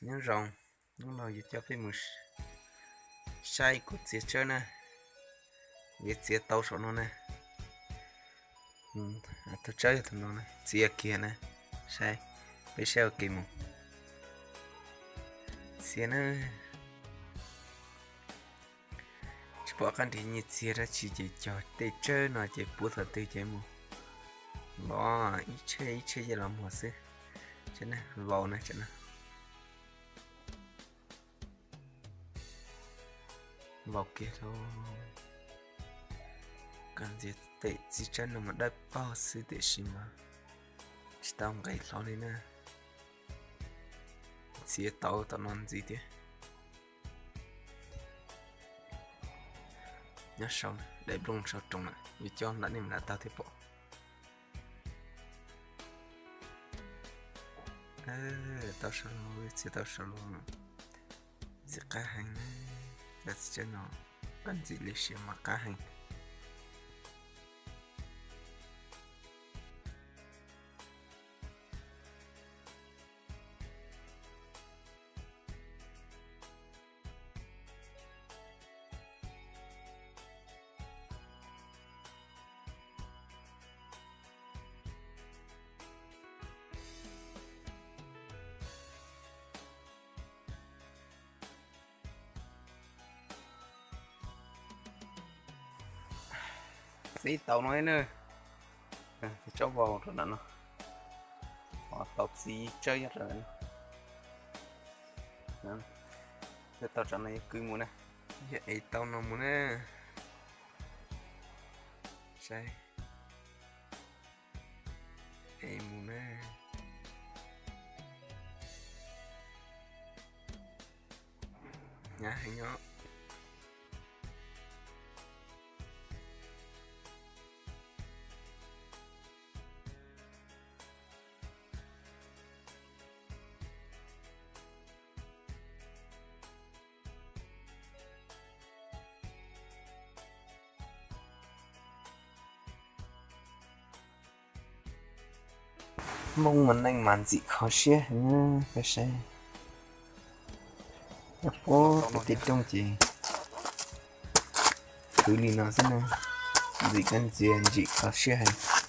Nyob zoo, hnub no yuav coj peb mus saib kuv txiav tsawb na. Yuav txiav tau saum no na. Tus tsawb yog tus no na, txiav kiag na. Saib, peb saib ua ke mus. Txiav na. Tsis pom qab nrhiav nyiaj txiag dab tsi ces cog tej tsawb no ces puab thaum twg ces mus los ib tsheb ib tsheb ces los muag xwb. Vau na, vau kiag lauj. Koj ntxias tej txiv tsawb no mas dawb paug xwb tiam sis mas tsis tau nqes hlo li na. Txiav tau tom no ntxiv thiab. Nyob sau, daim nplooj sau roos na, yuav coj nram nej mam li taug thiab pom. Tau sau lauj, txiav tau sau lauj. Ntxim qab heev na, cov txiv tsawb no, koj ntxim li siab mas qab heev. Txiv tau no na, tsob vau rau nram no, tau txiv tsawb nyob rau nram no. Tau tsam no yuav kwv mus na, yog es tau no mus na. Saib, es mus na. Hnyav heev os. Hmoob mas neej mas ntxim kho siab heev, peb saib. Nyob puag pem tej rooj ces khwv li no xwb na, ntxim kab ntxias ntxim kho siab heev.